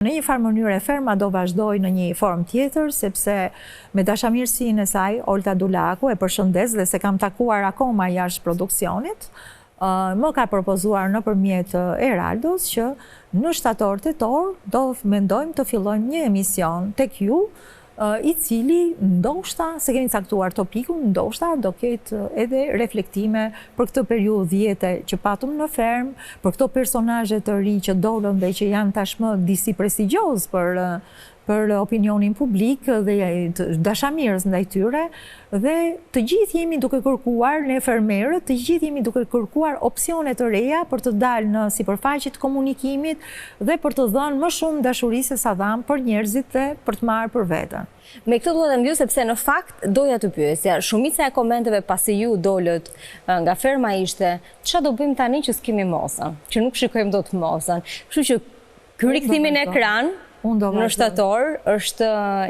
Në një farë mënyre ferma do vazhdojë në një formë tjetër, sepse me dashamirësinë e saj, Olta Dulaku, e përshëndes dhe s'e kam takuar akoma jashtë produksionit, më ka propozuar nëpërmjet Eraldos që në shtator tetor do mendojmë të fillojmë një emision tek ju, i cili ndoshta, s'e kemi caktuar topikun, ndoshta do ketë edhe reflektime për këtë periudhë jete që patëm në fermë, për këto personazhe të ri që dolën dhe që janë tashmë disi prestigjiozë për për opinionin publik dhe dashamirës ndaj tyre dhe të gjithë jemi duke kërkuar, ne fermerët, të gjithë jemi duke kërkuar opsione të reja për të dalë në sipërfaqe të komunikimit dhe për të dhënë më shumë dashuri se sa dhamë për njerëzit dhe për të marrë për veten. Me këtë dua ta mbyll sepse në fakt doja të pyesja, shumica e komenteve pasi ju dolët nga ferma ishte, ça do bëjmë tani që s'kemi Mozën, që nuk shikojmë dot Mozën. Kështu që Ky rikthimi në ekran në shtator është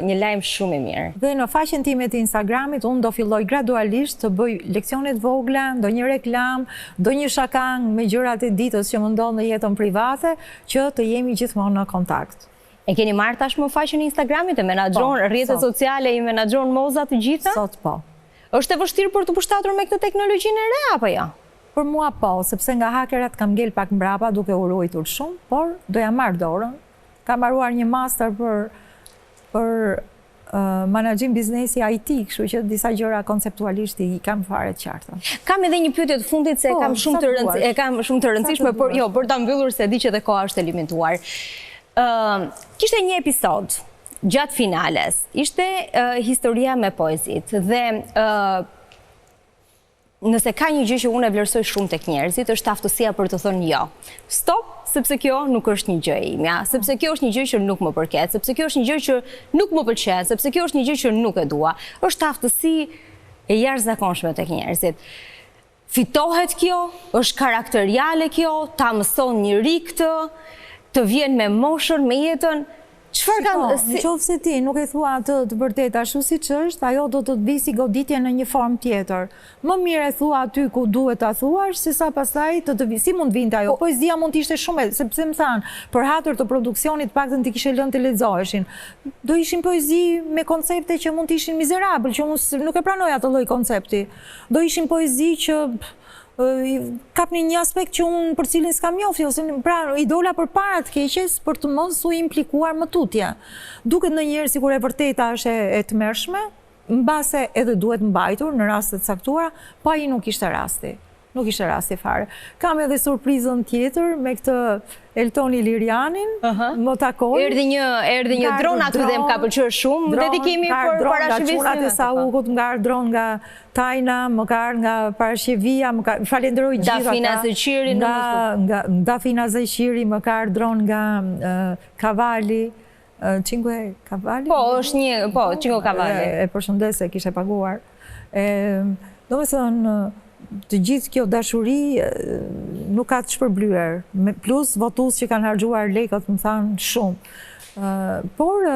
një lajm shumë i mirë. Dhe në faqen time të Instagramit unë do filloj gradualisht të bëj leksione të vogla, ndonjë reklamë, ndonjë shaka me gjërat e ditës që më ndodh në jetën private, që të jemi gjithmonë në kontakt. E keni marrë tashmë faqen e Instagramit, e menaxhon po, rrjetet sociale, i menaxhon Moza të gjitha? Sot po. Është e vështirë për t'u përshtatur me këtë teknologjinë e re apo jo? Për mua po, sepse nga hakerat kam ngel pak mbrapa duke u ruajtur shumë, por do ja marr dorën. Kam mbaruar një master për për menaxhim biznesi IT, kështu që disa gjëra konceptualisht i kam fare të qarta. Kam edhe një pyetje të fundit se e po, kam shumë të rëndësishme, e kam shumë të rëndësishme, por jo, për ta mbyllur se e di që edhe koha është e limituar. Ë, kishte një episod gjatë finales. Ishte historia me poezitë dhe ë Nëse ka një gjë që unë e vlerësoj shumë tek njerëzit, është aftësia për të thënë jo. Stop, sepse kjo nuk është një gjë e imja, sepse kjo është një gjë që nuk më përket, sepse kjo është një gjë që nuk më pëlqen, sepse kjo është një gjë që nuk e dua. Është aftësi e jashtëzakonshme tek njerëzit. Fitohet kjo, është karakteriale kjo, ta mëson njeri këtë, të vjen me moshën, me jetën, Çfarë ka Shiko, në qoftë se ti nuk e thua atë të vërtetë ashtu siç është, ajo do të të vijë si goditje në një formë tjetër. Më mirë e thua aty ku duhet ta thuash, sesa pastaj të të vijë. Si mund të vinte ajo? Po. Poezia mund të ishte shumë, sepse më thanë, për hatër të produksionit të paktën t'i kishe lënë të lexoheshin. Do ishin poezi me koncepte që mund të ishin mizerabël, që unë nuk e pranoj atë lloj koncepti. Do ishin poezi që kapnin një aspekt që unë për cilin s'kam njohje, ose pra i dola përpara të keqes për të mos u implikuar më tutje. Duket ndonjëherë sikur e vërteta është e, e tmerrshme, mbase edhe duhet mbajtur në raste të caktuara, po ai nuk ishte rasti. Nuk ishte rasti fare. Kam edhe surprizën tjetër me këtë Elton Ilirianin, më takoi. Erdhi një erdhi një dron aty dhe më ka pëlqyer shumë dedikimi për Parashqevisë. Nga çunat e Saukut, më ka ardhur dron nga Tajna, më ka ardhur nga Parashqevia, më ka falenderoj gjithë ata. Dafina Zeqiri nga nga Dafina Zeqiri, më ka ardhur dron nga Kavali. Cinque Cavalli? Po, është një, po, Cinque Cavalli. E përshëndes se kishte paguar. E, domethënë, të gjithë kjo dashuri nuk ka të shpërblyer. Plus votues që kanë harxhuar lekët, më thanë shumë. Por,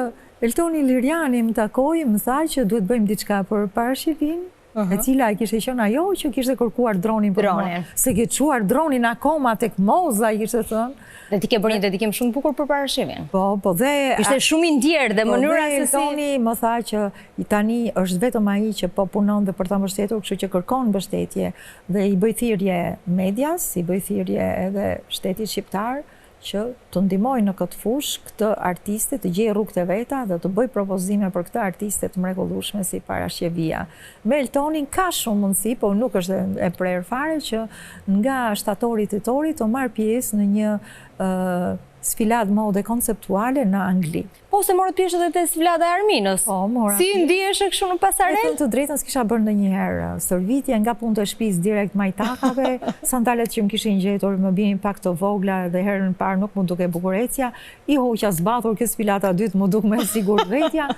Elton Iliriani më takoi, më tha që duhet bëjmë diçka për Parashqevinë, e cila e kishte qenë ajo që kishte kërkuar dronin për mua. S'e ke çuar dronin akoma tek Moza, i kishte thënë. Dhe ti ke bërë një dedikim shumë të bukur për Parashqevinë. Po, po dhe... Ishte shumë i ndjerë dhe po, mënyra se si... Eltoni më tha që tani është vetëm ai që po punon dhe për ta mbështetur, kështu që kërkon mbështetje dhe i bëj thirrje medias, i bëj thirrje edhe shtetit shqiptar, që të ndihmojë në këtë fushë këtë artiste të gjejë rrugët e veta dhe të bëjë propozime për këtë artiste të mrekullueshme si Parashqevia. Me Eltonin ka shumë mundësi, po nuk është e prerë fare që nga shtatori tetori të marr pjesë në një sfilatë mode konceptuale në Angli. Po se morët pjesë edhe te sfilata e Arminës. Po, mora. Si ndiheshe kështu në pasarelë? Me thënë të drejtën s'kisha bërë ndonjëherë stërvitje nga punët e shtëpisë direkt majtakave, sandalet që më kishin gjetur më binin pak të vogla dhe herën e parë nuk m'u duk e bukur ecja, i hoqa zbathur kjo sfilata e dytë m'u duk më e sigurt vetja.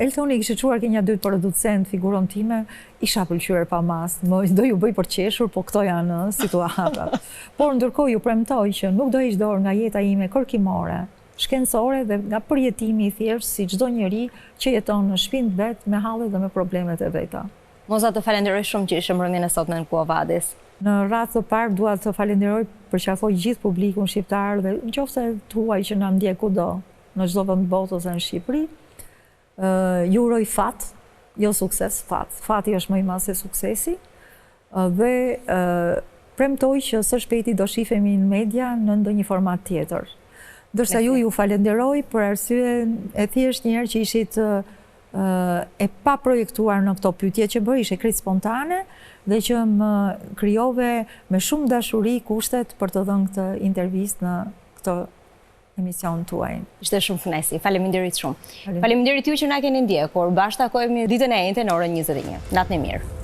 Eltoni kishte çuar ke nja dy producentë figurën time, isha pëlqyer pa masë, më do ju bëj për qeshur, po këto janë situatat. Por ndërkohë ju premtoj që nuk do heq dorë nga jeta ime kërkimore, shkencore dhe nga përjetimi i thjeshtë si çdo njeri që jeton në shpinë të vet me hallet dhe me problemet e veta. Moza të falenderoj shumë që ishe mbrëmjen e sotme në Quo Vadis. Në radhë të parë dua të falenderoj përqafoj gjithë publikun shqiptar dhe në qoftë se të huaj që na ndjek kudo, në çdo vend të botës e në Shqipëri. Ju uroj fat, jo sukses, fat. Fati është më i madh se suksesi. Dhe premtoj që së shpejti do shifemi në media në ndonjë format tjetër. Ndërsa ju ju falenderoj për arsye e thjeshtë një herë që ishit e paprojektuar në këto pyetje që bëre, ishe krejt spontane dhe që më krijove me shumë dashuri kushtet për të dhënë këtë intervistë në këtë emision tuajin. Ishte shumë kënaqësi. Faleminderit shumë. Faleminderit ju që na keni ndjekur. Bashkë takohemi ditën e enjte në orën 21. Natën e mirë.